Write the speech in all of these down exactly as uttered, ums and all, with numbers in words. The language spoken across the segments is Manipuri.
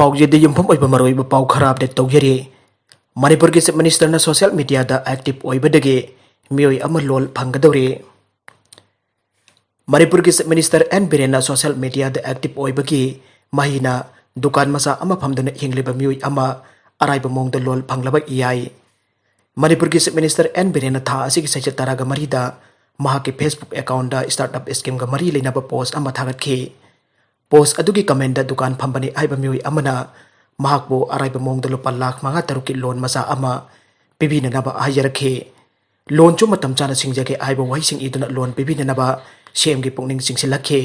ꯄꯥꯎꯖꯦꯗ ꯌꯨꯝꯐꯝ ꯑꯣꯏꯕ ꯃꯔꯨꯑꯣꯏꯕ ꯄꯥꯎ ꯈꯔ ꯑꯞꯗꯦꯠ ꯇꯧꯖꯔꯤ꯫ ꯃꯅꯤꯄꯨꯔꯒꯤ ꯆꯤꯐ ꯃꯤꯅꯤꯁꯇꯔꯅ ꯁꯣꯁꯤꯌꯦꯜ ꯃꯤꯗꯤꯌꯥꯗ ꯑꯦꯛꯇꯤꯚ ꯑꯣꯏꯕꯗꯒꯤ ꯃꯤꯑꯣꯏ ꯑꯃ ꯂꯣꯜ ꯐꯪꯒꯗꯧꯔꯦ꯫ ꯃꯅꯤꯄꯨꯔꯒꯤ ꯆꯤꯐ ꯃꯤꯅꯤꯁꯇꯔ ꯑꯦꯟ ꯕꯤꯔꯦꯟꯅ ꯁꯣꯁꯤꯌꯦꯜ ꯃꯤꯗꯤꯌꯥꯗ ꯑꯦꯛꯇꯤꯚ ꯑꯣꯏꯕꯒꯤ ꯃꯍꯩꯅ ꯗꯨꯀꯥꯟ ꯃꯆꯥ ꯑꯃ ꯐꯝꯗꯨꯅ ꯍꯤꯡꯂꯤꯕ ꯃꯤꯑꯣꯏ ꯑꯃ ꯑꯔꯥꯏꯕ ꯃꯑꯣꯡꯗ ꯂꯣꯜ ꯐꯪꯂꯕ ꯌꯥꯏ꯫ ꯃꯅꯤꯄꯨꯔꯒꯤ ꯆꯤꯐ ꯃꯤꯅꯤꯁꯇꯔ ꯑꯦꯟ ꯕꯤꯔꯦꯟꯅ ꯊꯥ ꯑꯁꯤꯒꯤ ꯁꯩꯆꯠ ꯇꯔꯥꯒ ꯃꯔꯤꯗ ꯃꯍꯥꯛꯀꯤ ꯐꯦꯁꯕꯨꯛ ꯑꯦꯀꯥꯎꯟꯗ ꯁ꯭ꯇꯥꯔꯠ ꯑꯞ ꯁ꯭ꯀꯤꯝꯒ ꯃꯔꯤ ꯂꯩꯅꯕ ꯄꯣꯁ ꯑꯃ ꯊꯥꯒꯠꯈꯤ꯫ ꯄꯣꯁ ꯑꯗꯨꯒꯤ ꯀꯃꯦꯟꯗ ꯗꯨꯀꯥꯟ ꯐꯝꯕꯅꯤ ꯍꯥꯏꯕ ꯃꯤꯑꯣꯏ ꯑꯃꯅ ꯃꯍꯥꯛꯄꯨ ꯑꯔꯥꯏꯕ ꯃꯑꯣꯡꯗ ꯂꯨꯄꯥ ꯂꯥꯈ ꯃꯉꯥ ꯇꯔꯨꯛꯀꯤ ꯂꯣꯟ ꯃꯆꯥ ꯑꯃ ꯄꯤꯕꯤꯅꯅꯕ ꯍꯥꯏꯖꯔꯛꯈꯤ꯫ ꯂꯣꯟꯁꯨ ꯃꯇꯝ ꯆꯥꯅ ꯁꯤꯡꯖꯒꯦ ꯍꯥꯏꯕ ꯋꯥꯍꯩꯁꯤꯡ ꯏꯗꯨꯅ ꯂꯣꯟ ꯄꯤꯕꯤꯅꯅꯕ ꯁꯤꯑꯦꯝꯒꯤ ꯄꯨꯛꯅꯤꯡ ꯆꯤꯡꯁꯤꯜꯂꯛꯈꯤ꯫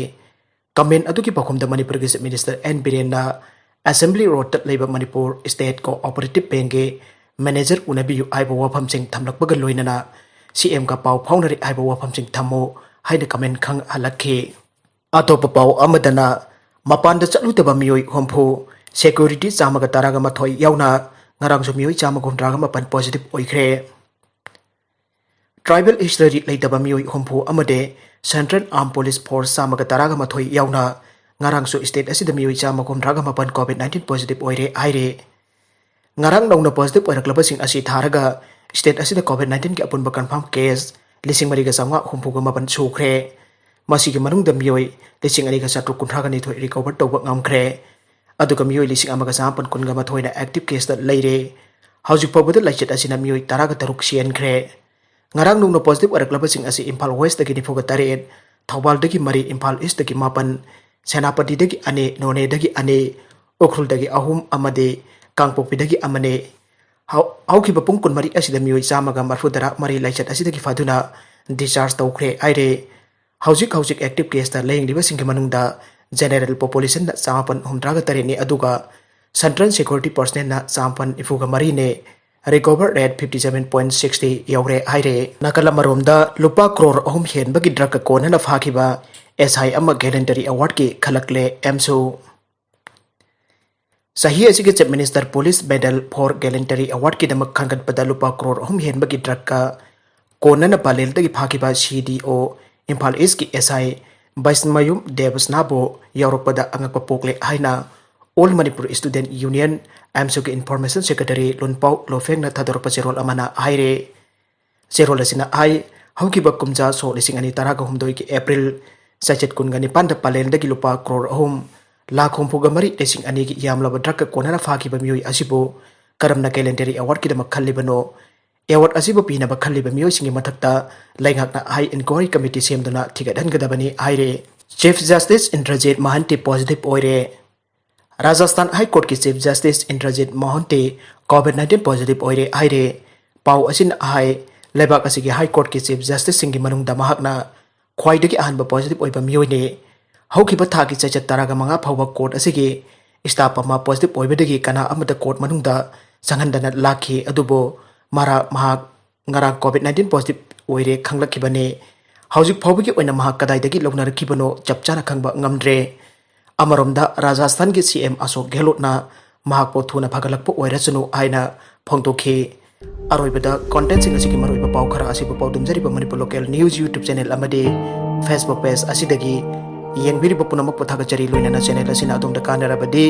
ꯀꯃꯦꯟ ꯑꯗꯨꯒꯤ ꯄꯥꯎꯈꯨꯝꯗ ꯃꯅꯤꯄꯨꯔꯒꯤ ꯆꯤꯐ ꯃꯤꯅꯤꯁꯇꯔ ꯑꯦꯟ ꯕꯤꯔꯦꯟꯅ ꯑꯦꯁꯦꯝꯕ꯭ꯂꯤ ꯔꯣꯗꯇ ꯂꯩꯕ ꯃꯅꯤꯄꯨꯔ ꯁ꯭ꯇꯦꯠ ꯀꯣꯑꯣꯄꯔꯦꯇꯤꯚ ꯕꯦꯡꯛꯒꯤ ꯃꯦꯅꯦꯖꯔ ꯎꯅꯕꯤꯌꯨ ꯍꯥꯏꯕ ꯋꯥꯐꯝꯁꯤꯡ ꯊꯝꯂꯛꯄꯒ ꯂꯣꯏꯅꯅ ꯁꯤꯑꯦꯝꯒ ꯄꯥꯎ ꯐꯥꯎꯅꯔꯦ ꯍꯥꯏꯕ ꯋꯥꯐꯝꯁꯤꯡ ꯊꯝꯃꯨ ꯍꯥꯏꯅ ꯀꯃꯦꯟ ꯈꯪꯍꯜꯂꯛꯈꯤ꯫ ꯑꯇꯣꯞꯄ ꯄꯥꯎ ꯑꯃꯗꯅ ꯃꯄꯥꯟꯗ ꯆꯠꯂꯨꯗꯕ ꯃꯤꯑꯣꯏ ꯍꯨꯝꯐꯨ ꯁꯦꯀ꯭ꯌꯨꯔꯤꯇꯤ ꯆꯥꯝꯃꯒ ꯇꯔꯥꯒ ꯃꯥꯊꯣꯏ ꯌꯥꯎꯅ ꯉꯔꯥꯡꯁꯨ ꯃꯤꯑꯣꯏ ꯆꯥꯝꯃꯒ ꯍꯨꯝꯗ꯭ꯔꯥꯒ ꯃꯥꯄꯟ ꯄꯣꯖꯤꯇꯤꯚ ꯑꯣꯏꯈ꯭ꯔꯦ꯫ ꯇ꯭ꯔꯥꯏꯕꯦꯜ ꯍꯤꯁꯇꯔꯤ ꯂꯩꯇꯕ ꯃꯤꯑꯣꯏ ꯍꯨꯝꯐꯨ ꯑꯃꯗꯤ ꯁꯦꯟꯇ꯭ꯔꯦꯜ ꯑꯥꯔꯝ ꯄꯨꯂꯤꯁ ꯐꯣꯔꯁ ꯆꯥꯝꯃꯒ ꯇꯔꯥꯒ ꯃꯥꯊꯣꯏ ꯌꯥꯎꯅ ꯉꯔꯥꯡꯁꯨ ꯁ꯭ꯇꯦꯠ ꯑꯁꯤꯗ ꯃꯤꯑꯣꯏ ꯆꯥꯝꯃꯒ ꯍꯨꯝꯗ꯭ꯔꯥꯒ ꯃꯥꯄꯟ ꯀꯣꯚꯤꯗ ꯅꯥꯏꯟꯇꯤꯟ ꯄꯣꯖꯤꯇꯤꯚ ꯑꯣꯏꯔꯦ ꯍꯥꯏꯔꯦ꯫ ꯉꯔꯥꯡ ꯅꯧꯅ ꯄꯣꯖꯤꯇꯤꯚ ꯑꯣꯏꯔꯛꯂꯕꯁꯤꯡ ꯑꯁꯤ ꯊꯥꯔꯒ ꯁ꯭ꯇꯦꯠ ꯑꯁꯤꯗ ꯀꯣꯚꯤꯗ ꯅꯥꯏꯟꯇꯤꯟꯒꯤ ꯑꯄꯨꯟꯕ ꯀꯟꯐꯥꯔꯝ ꯀꯦꯁ ꯂꯤꯁꯤꯡ ꯃꯔꯤꯒ ꯆꯥꯝꯃꯉꯥ ꯍꯨꯝꯐꯨꯒ ꯃꯥꯄꯟ ꯁꯨꯈ꯭ꯔꯦ꯫ ꯃꯁꯤꯒꯤ ꯃꯅꯨꯡꯗ ꯃꯤꯑꯣꯏ ꯂꯤꯁꯤꯡ ꯑꯅꯤꯒ ꯆꯥꯇ꯭ꯔꯨꯛ ꯀꯨꯟꯊ꯭ꯔꯥꯒ ꯅꯤꯊꯣꯏ ꯔꯤꯀꯣꯚꯔ ꯇꯧꯕ ꯉꯝꯈ꯭ꯔꯦ꯫ ꯑꯗꯨꯒ ꯃꯤꯑꯣꯏ ꯂꯤꯁꯤꯡ ꯑꯃꯒ ꯆꯥꯃꯥꯄꯟ ꯀꯨꯟꯒ ꯃꯥꯊꯣꯏꯅ ꯑꯦꯛꯇꯤꯚ ꯀꯦꯁꯇ ꯂꯩꯔꯦ꯫ ꯍꯧꯖꯤꯛ ꯐꯥꯎꯕꯗ ꯂꯥꯏꯆꯠ ꯑꯁꯤꯅ ꯃꯤꯑꯣꯏ ꯇꯔꯥꯒ ꯇꯔꯨꯛ ꯁꯤꯍꯟꯈ꯭ꯔꯦ꯫ ꯉꯔꯥꯡ ꯅꯧꯅ ꯄꯣꯖꯤꯇꯤꯚ ꯑꯣꯏꯔꯛꯂꯕꯁꯤꯡ ꯑꯁꯤ ꯏꯝꯐꯥꯜ ꯋꯦꯁꯇꯒꯤ ꯅꯤꯐꯨꯒ ꯇꯔꯦꯠ, ꯊꯧꯕꯥꯜꯗꯒꯤ ꯃꯔꯤ, ꯏꯝꯐꯥꯜ ꯏꯁꯇꯒꯤ ꯃꯥꯄꯟ, ꯁꯦꯅꯥꯄꯇꯤꯗꯒꯤ ꯑꯅꯤ, ꯅꯣꯅꯦꯗꯒꯤ ꯑꯅꯤ, ꯎꯈ꯭ꯔꯨꯜꯗꯒꯤ ꯑꯍꯨꯝ ꯑꯃꯗꯤ ꯀꯥꯡꯄꯣꯛꯄꯤꯗꯒꯤ ꯑꯃꯅꯤ꯫ ꯍꯧ-, ꯍꯧꯈꯤꯕ ꯄꯨꯡ ꯀꯨꯟꯃꯔꯤ ꯑꯁꯤꯗ ꯃꯤꯑꯣꯏ ꯆꯥꯝꯃꯒ ꯃꯔꯤꯐꯨꯇꯔꯥ ꯃꯔꯤ ꯂꯥꯏꯆꯠ ꯑꯁꯤꯗꯒꯤ ꯐꯗꯨꯅ ꯗꯤꯁꯆꯥꯔꯖ ꯇꯧꯈ꯭ꯔꯦ ꯍꯥꯏꯔꯦ꯫ ꯍꯧꯖꯤꯛ ꯍꯧꯖꯤꯛ ꯑꯦꯛꯇꯤꯚ ꯀꯦꯁꯇ ꯂꯥꯌꯦꯡꯂꯤꯕꯁꯤꯡꯒꯤ ꯃꯅꯨꯡꯗ ꯖꯦꯅꯦꯔꯦꯜ ꯄꯣꯄꯨꯂꯦꯁꯟꯗ ꯆꯥꯃꯥꯄꯟ ꯍꯨꯝꯗ꯭ꯔꯥꯒ ꯇꯔꯦꯠꯅꯤ, ꯑꯗꯨꯒ ꯁꯦꯟꯇ꯭ꯔꯦꯜ ꯁꯦꯀ꯭ꯌꯨꯔꯤꯇꯤ ꯄꯔꯁꯅꯦꯜꯅ ꯆꯥꯃꯥꯄꯟ ꯅꯤꯐꯨꯒ ꯃꯔꯤꯅꯤ꯫ Recovery rate fifty seven point sixty ꯌꯧꯔꯦ ꯍꯥꯏꯔꯦ꯫ ꯅꯥꯀꯜ ꯑꯃꯔꯣꯝꯗ ꯂꯨꯄꯥ ꯀ꯭ꯔꯣꯔ ꯑꯍꯨꯝ ꯍꯦꯟꯕꯒꯤ ꯗ꯭ꯔꯒꯀ ꯀꯣꯟꯅꯅ ꯐꯥꯈꯤꯕ ꯑꯦꯁ ꯑꯥꯏ ꯑꯃ ꯒꯦꯂꯦꯟꯇꯔꯤ ꯑꯦꯋꯥꯔꯗꯀꯤ ꯈꯜꯂꯛꯂꯦ ꯑꯦꯝꯁꯨ꯫ ꯆꯍꯤ ꯑꯁꯤꯒꯤ chief minister police medal for gallantry ꯑꯦꯋꯥꯔꯗꯀꯤꯗꯃꯛ ꯈꯟꯒꯠꯄꯗ ꯂꯨꯄꯥ ꯀ꯭ꯔꯣꯔ ꯑꯍꯨꯝ ꯍꯦꯟꯕꯒꯤ ꯗ꯭ꯔꯒꯀ ꯀꯣꯟꯅꯅ ꯄꯂꯦꯜꯗꯒꯤ ꯐꯥꯈꯤꯕ ꯁꯤ ꯗꯤ ꯑꯣ ꯏꯝꯐꯥꯜ ꯏꯁꯀꯤ ꯑꯦꯁ ꯑꯥꯏ ꯕꯩꯁꯃꯌꯨꯝ ꯗꯦꯕꯁꯅꯥꯕꯨ ꯌꯥꯎꯔꯛꯄꯗ ꯑꯉꯛꯄ ꯄꯣꯛꯂꯦ ꯍꯥꯏꯅ All Manipur Student Union, ꯑꯦꯝꯁꯨꯒꯤ Information Secretary ꯂꯨꯟꯄꯥꯎ ꯂꯣꯐꯦꯡꯅ ꯊꯥꯗꯣꯔꯛꯄ ꯆꯦꯔꯣꯜ ꯑꯃꯅ ꯍꯥꯏꯔꯦ꯫ ꯆꯦꯔꯣꯜ ꯑꯁꯤꯅ ꯍꯥꯏ, ꯍꯧꯈꯤꯕ ꯀꯨꯝꯖꯥ ꯁꯣꯛ ꯂꯤꯁꯤꯡ ꯑꯅꯤ ꯇꯔꯥꯍꯨꯝꯗꯣꯏꯒꯤ April ꯆꯩꯆꯠ ꯀꯨꯟꯒ ꯅꯤꯄꯥꯟꯗ ꯄꯂꯦꯜꯗꯒꯤ ꯂꯨꯄꯥ ꯀ꯭ꯔꯣꯔ ꯑꯍꯨꯝ ꯂꯥꯈ ꯍꯨꯝꯐꯨꯒ ꯃꯔꯤ ꯂꯤꯁꯤꯡ ꯑꯅꯤꯒꯤ ꯌꯥꯝꯂꯕ ꯗ꯭ꯔꯛꯀ ꯀꯣꯟꯅꯅ ꯐꯥꯈꯤꯕ ꯃꯤꯑꯣꯏ ꯑꯁꯤꯕꯨ ꯀꯔꯝꯅ Calendary Awardꯀꯤꯗꯃꯛ ꯈꯜꯂꯤꯕꯅꯣ? Award ꯑꯁꯤꯕꯨ ꯄꯤꯅꯕ ꯈꯜꯂꯤꯕ ꯃꯤꯑꯣꯏꯁꯤꯡꯒꯤ ꯃꯊꯛꯇ ꯂꯩꯉꯥꯛꯅ High Inquiry Committee ꯁꯦꯝꯗꯨꯅ ꯊꯤꯒꯠꯍꯟꯒꯗꯕꯅꯤ ꯍꯥꯏꯔꯦ꯫ Chief Justice ꯏꯟꯗ꯭ꯔꯖꯤꯠ ꯃꯍꯟꯇꯤ positive ꯑꯣꯏꯔꯦ꯫ Rajasthan High Courtꯀꯤ Chief Justice Indrajit ꯃꯍꯟꯇꯤ COVID nineteen positive ꯑꯣꯏꯔꯦ ꯍꯥꯏꯔꯦ꯫ ꯄꯥꯎ ꯑꯁꯤꯅ ꯍꯥꯏ, ꯂꯩꯕꯥꯛ ꯑꯁꯤꯒꯤ High Courtꯀꯤ Chief Justiceꯁꯤꯡꯒꯤ ꯃꯅꯨꯡꯗ ꯃꯍꯥꯛꯅ ꯈ꯭ꯋꯥꯏꯗꯒꯤ ꯑꯍꯥꯟꯕ positive ꯑꯣꯏꯕ ꯃꯤꯑꯣꯏꯅꯤ꯫ ꯍꯧꯈꯤꯕ ꯊꯥꯒꯤ ꯆꯩꯆꯠ ꯇꯔꯥꯒ ꯃꯉꯥ ꯐꯥꯎꯕ court ꯑꯁꯤꯒꯤ staff ꯑꯃ positive ꯑꯣꯏꯕꯗꯒꯤ ꯀꯅꯥ ꯑꯃꯠꯇ court ꯃꯅꯨꯡꯗ ꯆꯪꯍꯟꯗꯅ ꯂꯥꯛꯈꯤ, ꯑꯗꯨꯕꯨ ꯃꯔꯥ-, ꯃꯍꯥꯛ ꯉꯔꯥꯡ COVID nineteen positive ꯑꯣꯏꯔꯦ ꯈꯪꯂꯛꯈꯤꯕꯅꯤ꯫ ꯍꯧꯖꯤꯛ ꯐꯥꯎꯕꯒꯤ ꯑꯣꯏꯅ ꯃꯍꯥꯛ ꯀꯗꯥꯏꯗꯒꯤ ꯂꯧꯅꯔꯛꯈꯤꯕꯅꯣ ꯆꯞ ꯆꯥꯅ ꯈꯪꯕ ꯉꯝꯗ꯭ꯔꯦ꯫ ꯑꯃꯔꯣꯝꯗ ꯔꯥꯖꯁꯊꯥꯟꯒꯤ CM ꯑꯁꯣꯛ ꯒꯦꯍꯂꯣꯠꯅ ꯃꯍꯥꯛꯄꯨ ꯊꯨꯅ ꯐꯒꯠꯂꯛꯄ ꯑꯣꯏꯔꯁꯅꯨ ꯍꯥꯏꯅ ꯐꯣꯡꯗꯣꯛꯈꯤ꯫ ꯑꯔꯣꯏꯕꯗ contentꯁꯤꯡ ꯑꯁꯤꯒꯤ ꯃꯔꯨꯑꯣꯏꯕ ꯄꯥꯎ ꯈꯔ ꯑꯁꯤꯕꯨ ꯄꯥꯎꯗꯝꯖꯔꯤꯕ Manipur Local News YouTube channel ꯑꯃꯗꯤ Facebook page ꯑꯁꯤꯗꯒꯤ ꯌꯦꯡꯕꯤꯔꯤꯕ ꯄꯨꯝꯅꯃꯛꯄꯨ ꯊꯥꯒꯠꯆꯔꯤ꯫ ꯂꯣꯏꯅꯅ channel ꯑꯁꯤꯅ ꯑꯗꯣꯝꯗ ꯀꯥꯟꯅꯔꯕꯗꯤ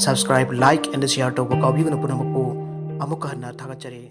subscribe, like and share ꯇꯧꯕ ꯀꯥꯎꯕꯤꯒꯅꯨ꯫ ꯄꯨꯝꯅꯃꯛꯄꯨ ꯑꯃꯨꯛꯀ ꯍꯟꯅ ꯊꯥꯒꯠꯆꯔꯤ꯫